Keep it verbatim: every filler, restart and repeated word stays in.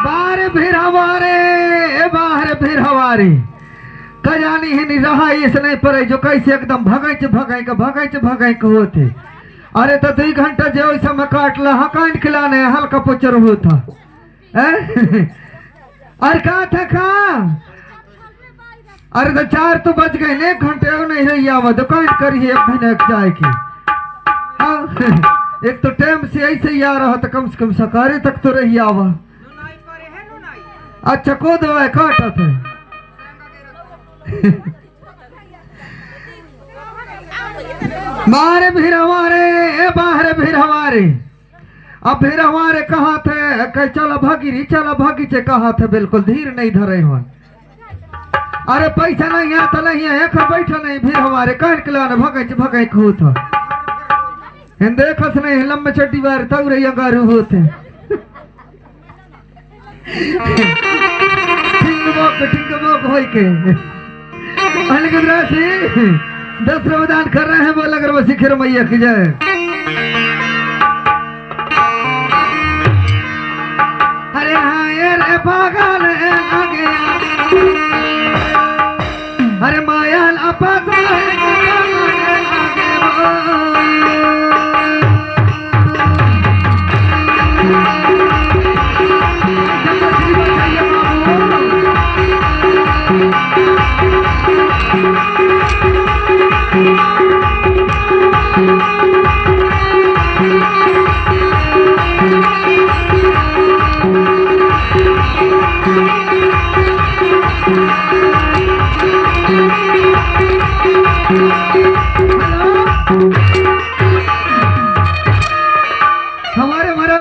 बाहर फिर हमारे, ए बाहर फिर हमारे। का जानी हे निरहा इस नहीं परे, जो कैसे एकदम भगैच भगैक, भगैच भगैक होते। अरे तो दुई घंटा जे ओइसा में काट ला, हकाइन खिलाने हल्का पुचर होता। हैं? अरे का था का? अरे तो चार तो बज गए, एक घंटे और नहीं रही आवा, दुकान करी है एक महीने एक जाए की। हाँ? एक तो टाइम से ऐसे ही आ रहा था, कम से कम सकारे तक तो रही आवा। अच्छा, को दो है, काटा था। मारे भीर हमारे, ए बाहर भीर हमारे। अब भीर हमारे कहा थे, कह चल भगी री, चल भगी चे कहा थे, बिल्कुल धीर नहीं धरे हो। अरे पैसा नहीं है तो नहीं है, एक बैठा नहीं भीर हमारे, कान के लाने भगे चे, भगे कहू था। हिंदे खस नहीं, लंबे चड्डी बार तब रे अंगारू होते। ठीक बक, ठीक बक होई के। अलग राशि दस रुपये दान कर रहे हैं, बोल अगर वो शिखर मैया की जय। अरे हाँ, ये रे पागल।